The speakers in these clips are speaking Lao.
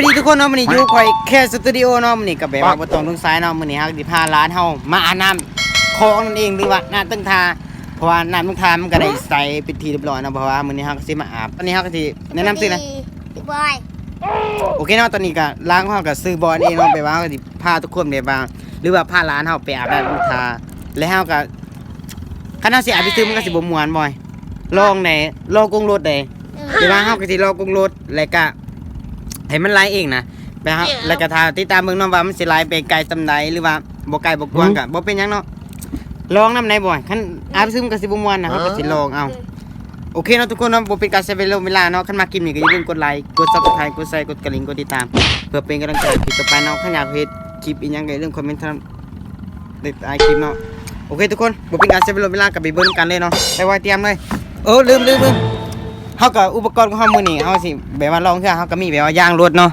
ດີທຸກຄົນເນາະ, ມື້ນີ້ຢູ່ຂ້ອຍແຄ່ສະຕູດິໂອເນາະ, ມື້ນີ້ກໍແບບວ່າບໍ່ຕ້ອງລົງຊາຍເນາະ, ມື້ນີ້ເຮົາກໍຊິພາຫຼານເຮົາມາອາບນ້ຳຂອງນັ້ນເອງ ຫຼືວ່ານ້ຳເຕີງທ່າ ເພາະວ່ານ້ຳເຕີງທ່າມັນກໍໄດ້ໃສເປັນທີ່ຮຽບຮ້ອຍເນາະ, ເພາະວ່າມື້ນີ້ເຮົາກໍຊິມາອາບ. ຕອນນີ້ເຮົາກໍຊິແນະນຳຊື່ນະ ຊື່ບອຍ. ໂອເຄເນາະ, ຕອນນີ້ກໍຫຼານຂອງເຮົາກໍຊື່ບອຍນັ້ນເອງເນາະ, ແບບວ່າເຮົາກໍຊິພາທຸກຄົນແບບວ່າ ຫຼືວ່າພາຫຼານເຮົາໄປອາບນ້ຳເຕີງທ່າ ແລະເຮົາກໍ ຄັນເຮົາຊິອາບໄປຊື່ມັນກໍຊິບໍ່ມ່ວນບອຍ. ລອງແດ່ ລອງກົງລົດແດ່. ເອີ ແຕ່ວ່າເຮົາກໍຊິລອງກົງລົດ ແລ້ວກະໃຫ້ມັນໄຫຼເອງນະ ແລ້ວກະຖ້າຕິດຕາມເບິ່ງເນາະວ່າມັນຊິໄຫຼໄປໄກສ່ຳໃດ ຫຼືວ່າບໍ່ໄກບໍ່ກວ້າງ ກະບໍ່ເປັນຫຍັງເນາະ. ລອງນຳໄດ້ບໍ່? ຄັນອາບໄປຊື່ມັນກໍຊິບໍ່ມ່ວນນະ, ເຮົາກໍຊິລອງເອົາ. ໂອເຄເນາະທຸກຄົນເນາະ, ບໍ່ເປັນການເສຍເວລາເນາະ, ຄັນມັກຄລິບນີ້ກໍຢ່າລືມກົດໄລ ກົດ Subscribe ກົດແຊ ກົດກະລິ່ງ ກົດຕິດຕາມ ເພື່ອເປັນກຳລັງໃຈໃນຄລິບຕໍ່ໄປເນາະ. ຄັນຢາກເຮັດຄລິບອີ່ຫຍັງກໍຢ່າລືມຄອມເມັນ ໃນໃຕ້ຄລິບເນາະ. ໂອເຄທຸກຄົນ ບໍ່ເປັນການເສຍເວລາ ກໍໄປເບິ່ງນຳກັນເລີຍເນາະ. ໄປໄວ ຕຽມເລີຍ. ເອີ ລືມ ລືມ ລືມ ເຮົາກໍອຸປະກອນຂອງເຮົາມື້ນີ້ ເຮົາຊິແບບວ່າລອງເທື່ອ ເຮົາກໍມີແບບວ່າຢາງລົດເນາະ,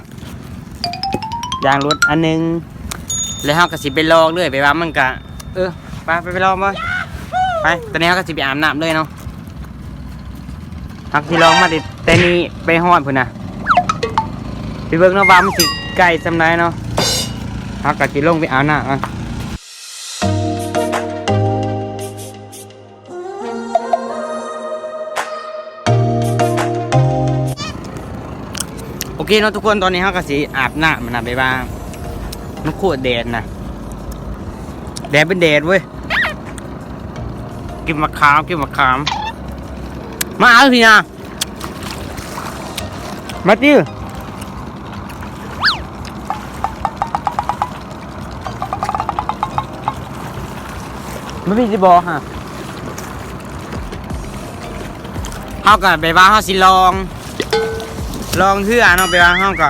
ຢາງລົດອັນໜຶ່ງ ແລ້ວເຮົາກໍຊິໄປລອງເລີຍ ແບບວ່າມັນກໍ ເອີ ໄປ ໄປ ໄປລອງບໍ່? ໄປ ຕອນນີ້ເຮົາກໍຊິໄປອາບນ້ຳເລີຍເນາະ. ເຮົາຊິລອງມາແຕ່ ແຕ່ນີ້ໄປຮອດພຸ້ນນະ, ໄປເບິ່ງເນາະວ່າມັນຊິໄກສ່ຳໃດເນາະ. ເຮົາກໍຊິລົງໄປອາບນ້ຳ. ໂອເຄເນາະທຸກຄົນ, ຕອນນີ້ເຮົາກໍຊິອາບນ້ຳນະ, ແບບວ່າມັນໂຄດແດດນະ, ແດດເປັນແດດເວີຍ. ກິນໝາກຂາມ ກິນໝາກຂາມ. ມາເອົາຊິນະ. ມາຕິວ ມາພີ່ຊິບອກຫາ. ເຮົາກໍແບບວ່າເຮົາຊິລອງ ລອງເຮືອເນາະ, ແບບວ່າເຮົາກໍ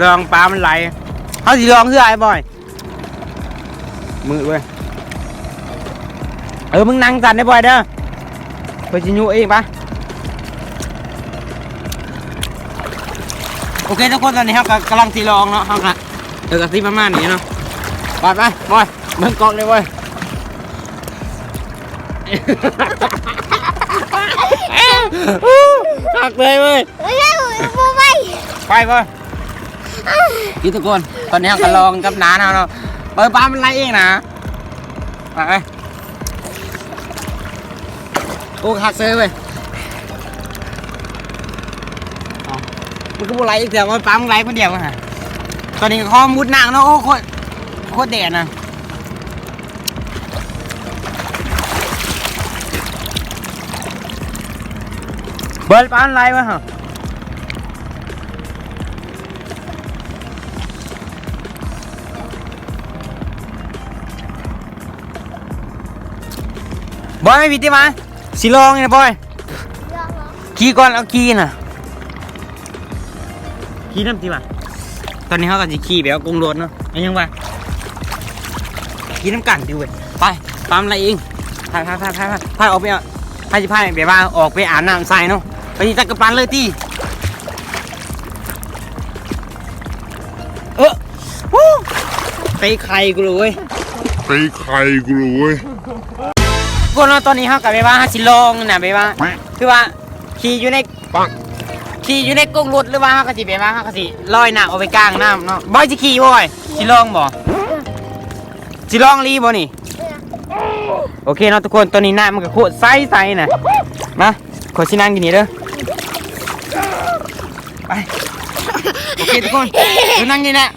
ລອງປາມັນໄຫຼ. ເຮົາຊິລອງເຮືອໄອ້ບອຍ. ມືດເວີຍ. ເອີ ມຶງນັ່ງສັນໄດ້ບອຍເດີ, ຂ້ອຍຊິຍຸເອງປະ. ໂອເຄທຸກຄົນ, ຕອນນີ້ເຮົາກໍກຳລັງຊິລອງເນາະ, ເຮົາກໍ ເອີ ກໍຊິປະມານນີ້ເນາະ. ໄປ ໄປ ບອຍ ເບິ່ງກ້ອງເດ້ບອຍ. ຄັກເລີຍເວີຍ. ເອີ ບໍ່ໄປ ໄປບໍ່? ນີ້ທຸກຄົນ, ຕອນນີ້ເຮົາກໍລອງກັບຫຼານເຮົາເນາະ, ເປີດປາມັນໄຫຼເອງນະ. ໄປ ໂອ້ ຄັກເຊີເວີຍ. ເອົ້າ ມັນຄືບໍ່ໄຫຼອີກເທື່ອ, ວ່າປາມັນໄຫຼຄົນດຽວຫັ້ນນະ. ຕອນນີ້ກໍຂໍມຸດນ້ຳເນາະ. ໂອ້ ໂຄດ ໂຄດແດດນະ. ເບິ່ງປາໄຫຼວະຫະ. ບອຍ ມີວິທີມາ ຊິລອງນີ້ນະບອຍ. ຂີ່ກ່ອນ ເອົາຂີ່ນະ. ຂີ່ນຳຕິວ່າ. ຕອນນີ້ເຮົາກໍຊິຂີ່ແບບກົງລົດເນາະ. ເອົາຫຍັງວະ? ຂີ່ນຳກັນຕິເວີຍ. ໄປ ຕາມໄລ່ເອງ. ພາ ພາ ພາ ພາ ພາອອກໄປ ພາຊິພາແບບວ່າອອກໄປອາບນ້ຳໃສ່ເນາະ. ໄປຈັກກະປັນເລີຍຕິ. ເອີ ເຕະໄຂ່ກູເລີຍເວີຍ. ເຕະໄຂ່ກູເລີຍເວີຍ. ທຸກຄົນເນາະ, ຕອນນີ້ເຮົາກໍແບບວ່າເຮົາຊິລອງນະ ແບບວ່າ ຄືວ່າຂີ່ຢູ່ໃນ ຂີ່ຢູ່ໃນກົງລົດ ຫຼືວ່າເຮົາກໍຊິແບບວ່າເຮົາກໍຊິລອຍນ້ຳອອກໄປກາງນ້ຳເນາະ. ບອຍຊິຂີ່ບໍ່? ຊິລອງບໍ່? ຊິລອງອີ່ຫຼີບໍ່ນີ້? ໂອເຄເນາະທຸກຄົນ, ຕອນນີ້ນ້ຳມັນກໍໂຄດໃສໆນະ. ມາ ຂ້ອຍຊິນັ່ງຢູ່ນີ້ເດີ. ໄປ ໂອເຄທຸກຄົນ ເດີ ນັ່ງນີ້ແຫຼະ.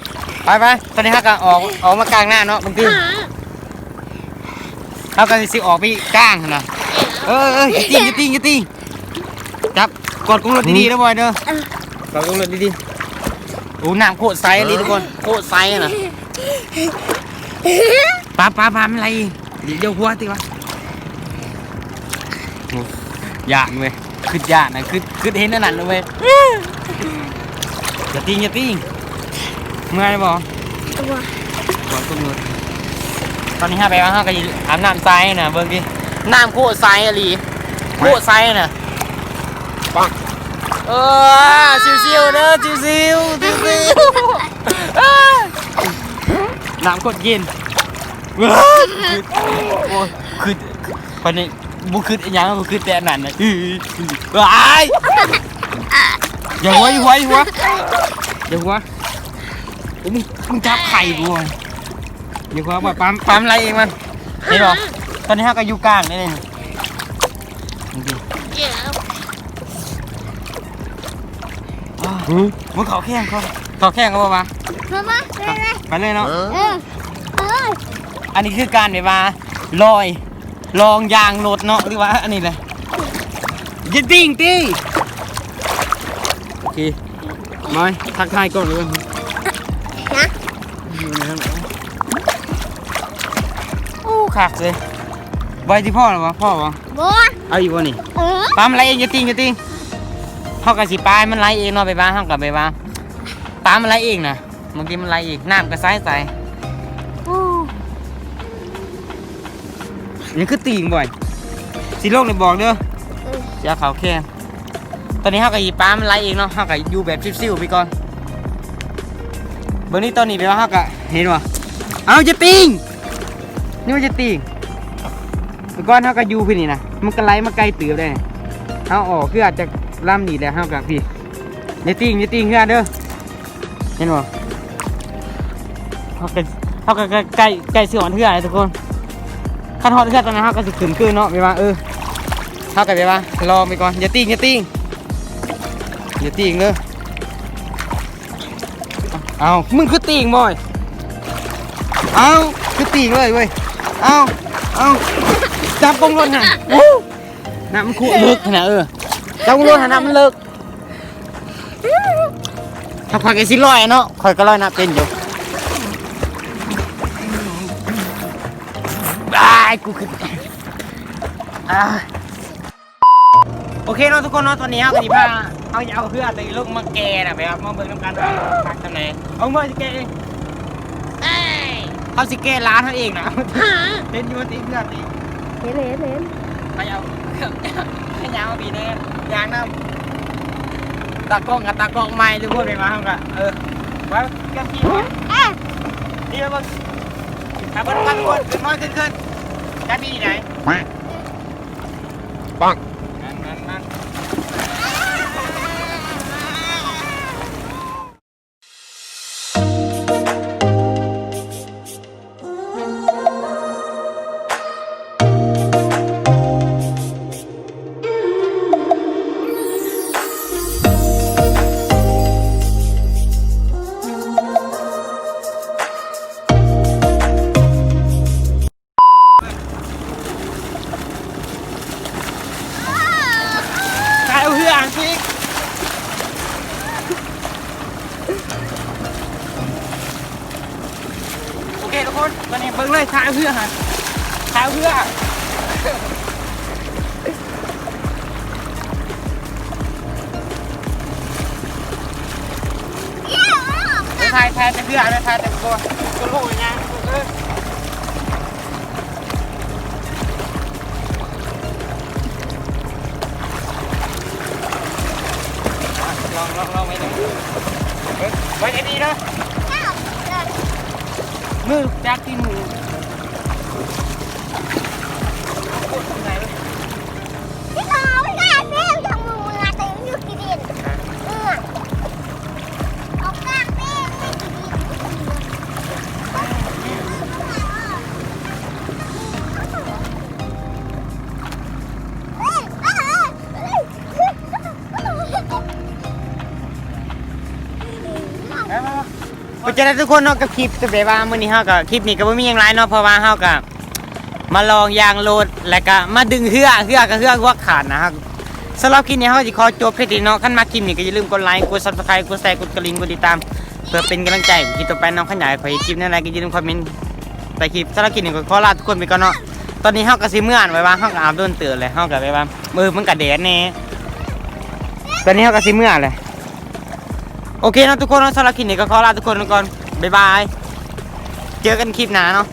ໄປໆ ຕອນນີ້ເຮົາກໍອອກ ອອກມາກາງນ້ຳເນາະ. ບາງທີເຮົາກໍຊິອອກໄປກາງຫັ້ນນະ. ເອີ ເອີ ຢ່າຕີງ ຢ່າຕີງ ຢ່າຕີງ. ຈັບ ກອດກົງລົດດີໆເດີບອຍເດີ. ເອີ ກອດກົງລົດດີໆ. ໂອ້ ນ້ຳໂຄດໃສອີ່ຫຼີທຸກຄົນ ໂຄດໃສນະ. ປາ ປາ ປາ ມັນໄຫຼ. ດຽວຫົວຕິວະ. ໂອ້ ຢ້ານເວີຍ ຄຶດຢ້ານນະ ຄຶດ ຄຶດເຫັນອັນນັ້ນເວີຍ. ຢ່າຕີງ ຢ່າຕີງ. ເມື່ອຍບໍ່? ບໍ່ ບໍ່ຕົກເລີຍ. ຕອນນີ້ເຮົາໄປວ່າເຮົາກໍອາບນ້ຳໃສ່ນະ ເບິ່ງຕິ ນ້ຳໂຄດໃສອີ່ຫຼີ ໂຄດໃສນະ. ເອີ ຊິວໆເດີ ຊິວໆ ຊິວໆ. ນ້ຳໂຄດເຢັນ. ໂອ້ຍ ຄຶດ ຄຶດ ປານນີ້ບໍ່ຄຶດອີ່ຫຍັງ ບໍ່ຄຶດແຕ່ອັນນັ້ນນະ. ອື ອາຍ ຢ່າຫົວ ຢ່າຫົວ ຢ່າຫົວ ຢ່າຫົວ. ມຶງ ມຶງຈັບໄຂ່ກູ ດຽວຂ້ອຍເອົາໄປປ້ຳ ປ້ຳໄລ່ເອງມັນ ເຫັນບໍ່? ຕອນນີ້ເຮົາກໍຢູ່ກາງນີ້ ນີ້ ຫືມ? ມັນເຂົ້າແຂ້ງ ເຂົ້າ ເຂົ້າແຂ້ງກໍບໍ່ວ່າ ມາ ມາ ໄປເລີຍ ໄປເລີຍເນາະ ເອີ ເອີ ອັນນີ້ຄືການແບບວ່າລອຍ ລອງຢາງລົດເນາະ ຫຼືວ່າອັນນີ້ແຫຼະ ຢ່າຕິ່ງຕິ ໂອເຄ ມາ ທັກທາຍກ່ອນເລີຍ ໂອ້ ຄັກເລີຍ ໄວທີ່ພໍແລ້ວບໍ່? ພໍບໍ່? ບໍ່ ເອົາອີກບໍ່ນີ້? ເອີ ປ້າມໄລ່ເອງ ຢ່າຕິ່ງ ຢ່າຕິ່ງ ເຮົາກໍຊິປ້າຍມັນໄລ່ເອງເນາະ ແບບວ່າເຮົາກໍແບບວ່າປ້າມມັນໄລ່ເອງນະ ບາງທີມັນໄລ່ເອງ ນ້ຳກໍໃສໆ ໂອ້ ຍັງຄືຕີງບໍ່ ຊິລົງນີ້ບອກເດີ ເອີ ຊິເອົາເຂົ້າແຂ້ງ ຕອນນີ້ເຮົາກໍຊິປ້າມັນໄລ່ເອງເນາະ ເຮົາກໍຢູ່ແບບຊິວໆໄປກ່ອນ ເບິ່ງນີ້ ຕອນນີ້ແບບວ່າເຮົາກໍ ເຫັນບໍ່ ເອົາ ຢ່າຕີງ ນີ້ມັນຈະຕີງ ແຕ່ກ່ອນເຮົາກໍຢູ່ພີ້ນີ້ນະ ມັນກໍໄຫຼມາໄກເຕີບເດ້ ເຮົາອອກຄືອາດຈະລຳນີ້ແຫຼະ ເຮົາກໍພີ້ ຢ່າຕີງ ຢ່າຕີງເຮືອເດີ ເຫັນບໍ່ ເຮົາກໍ ເຮົາກໍໃກ້ ໃກ້ຊິຮອດເຮືອແລ້ວທຸກຄົນ ຄັນຮອດເຮືອຕອນນັ້ນເຮົາກໍຊິຂຶ້ນຄືນເນາະ ແບບວ່າ ເອີ ເຮົາກໍແບບວ່າລອໄປກ່ອນ ຢ່າຕີງ ຢ່າຕີງ ຢ່າຕີງເດີ ເອົ້າ ມຶງຄືຕີງບໍ່ ເອົ້າ ຄືຕີງເລີຍເວີຍ ເອົ້າ ເອົ້າ ຈັບກົງລົດຫັ້ນ ໂອ້ ນ້ຳມັນຂຸເລິກຫັ້ນນະ ເອີ ຈັບກົງລົດຫັ້ນ ນ້ຳມັນເລິກ ຖ້າຂ້ອຍກໍຊິລອຍເນາະ ຂ້ອຍກໍລອຍນ້ຳເປັນຢູ່ ອ້າຍ ກູຄື ອ້າຍ ໂອເຄເນາະທຸກຄົນເນາະ ຕອນນີ້ເຮົາກໍຊິພາ ເຮົາຈະເອົາເຮືອຕົວນີ້ລົງມາແກ່ນະ ແບບວ່າມາເບິ່ງນຳກັນວ່າມັນຄັກສ່ຳໃດ ເອົາເມືຊິແກ່ເອງ ເຮົາຊິແກ່ຫຼານເຮົາເອງນະ ເຫັນຢູ່ຕິເຮືອຕິ ເຫັນ ເຫັນ ເຫັນ ເຂົາເຈົ້າ ເຂົາເຈົ້າ ເຂົາເຈົ້າເອົາບີແນ່ ຍ່າງນຳ ຕາກ້ອງກັບຕາກ້ອງໃໝ່ທຸກຄົນ ແມ່ນວ່າເຮົາກໍ ເອີ ວ່າກັນທີ່ ເອີ ນີ້ເບິ່ງ ຖ້າເບິ່ງກັນຄົນຂຶ້ນມາຂຶ້ນໆ ກັນທີ່ໃດ ປັງ ນັ້ນໆໆ ຖ່າຍເອົາເຮືອອັນຊິ ໂອເຄທຸກຄົນ ຕອນນີ້ເບິ່ງເລີຍ ຖ່າຍເຮືອຫັ້ນ ຖ່າຍເຮືອ ຖ່າຍ ຖ່າຍແຕ່ເຮືອນະ ຖ່າຍແຕ່ບໍ່ ບໍ່ຮູ້ຫຍັງ ເອີ ລອງ ລອງ ລອງໄວ້ເດີ ເອີ ໄວ້ໃຫ້ດີເດີ ມືຈັບທີ່ມື ໂຄດເມື່ອຍເລີຍ ໂອເຄທຸກຄົນເນາະ ກັບຄລິບແບບວ່າມື້ນີ້ເຮົາກໍ ຄລິບນີ້ກໍບໍ່ມີຫຍັງຫຼາຍເນາະ ເພາະວ່າເຮົາກໍ ມາລອງຢາງລົດ ແລ້ວກະມາດຶງເຮືອ ເຮືອກະເຮືອຫົວຂາດນະ. ສຳລັບຄລິບນີ້ເຮົາຊິຂໍຈົບພຽງເທົ່ານີ້ເນາະ. ຄັນມັກຄລິບນີ້ກະຢ່າລືມກົດໄລ ກົດຊັບສະໄຄ ກົດແຊ ກົດກະລິ່ງ ກົດຕິດຕາມ ເພື່ອເປັນກຳລັງໃຈໃຫ້ຄລິບຕໍ່ໄປນຳ. ຄັນຢາກໃຫ້ເຮັດຄລິບແນວໃດກະຢ່າລືມຄອມເມັນໃຕ້ຄລິບ. ສຳລັບຄລິບນີ້ກະຂໍລາທຸກຄົນໄປກ່ອນເນາະ. ຕອນນີ້ເຮົາກະຊິເມືອແລ້ວ ແບບວ່າເຮົາກະອາບດົນເຕີບແລ້ວ ເຮົາກະແບບວ່າ ເອີ ມັນກະແດດແດ່. ຕອນນີ້ເຮົາກະຊິເມືອແລ້ວ. ໂອເຄເນາະທຸກຄົນເນາະ, ສຳລັບຄລິບນີ້ກະຂໍລາທຸກຄົນໄປກ່ອນ. ບາຍບາຍ. ເຈີກັນຄລິບໜ້າເນາະ.